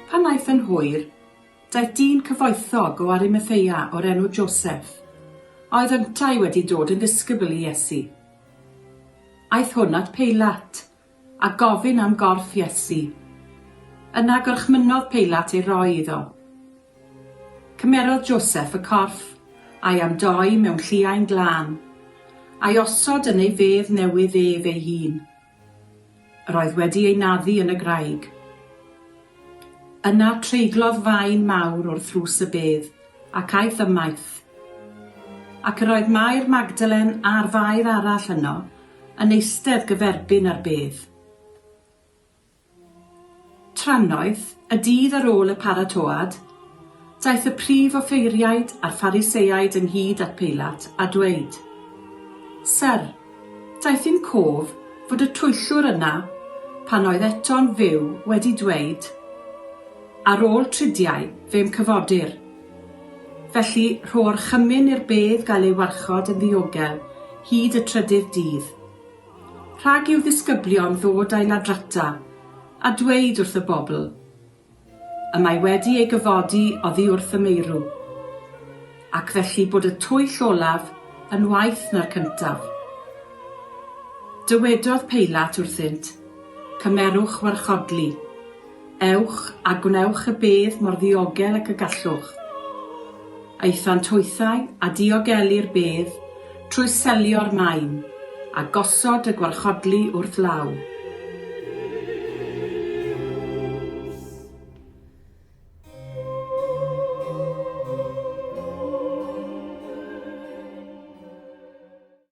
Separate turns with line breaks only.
Pan aeth yn hwyr, daeth dyn cyfoethog o Arimathea o'r enw Joseff, a oedd yntau wedi dod yn ddisgybl i Iesu. Aeth hwn at Peilat, a gofyn am gorff Iesu. Yna gorchmynnodd Peilat ei roi iddo. Cymerodd Joseff y corff, a'i amdoi mewn lliain glân, a'i osod yn ei fedd newydd ef ei hun. Yr oedd wedi ei naddu yn y graig. Yna treiglodd faen mawr wrth ddrws y bedd, ac aeth ymaith. Ac yr oedd Mair Magdalen a'r Fair arall yno, yn eistedd gyferbyn â'r bedd. Trannoeth, y dydd ar ôl y paratoad, daeth y prif offeiriaid a'r Phariseaid ynghyd at Peilat a dweud, Syr, daeth i'm cof fod y twyllwr yna, pan oedd eto'n fyw, wedi dweud, 'Ar ôl tridiau, fe'm cyfodir. Felly, rho orchymyn i'r bedd gael ei warchod yn ddiogel hyd y trydydd dydd. Rhag i'w ddisgyblion ddod a'i ladrata, a dweud wrth y bobl, Y mae wedi ei gyfodi oddi wrth y meirw. Ac felly bod y twyll olaf yn waeth na'r cyntaf. Dywedodd Peilat wrthynt, Cymerwch warchodlu. Ewch, a gwnewch y bedd mor ddiogel ag y gallwch. Aethant hwythau a diogelu'r bedd trwy selio'r maen, a gosod y gwarchodlu wrth law.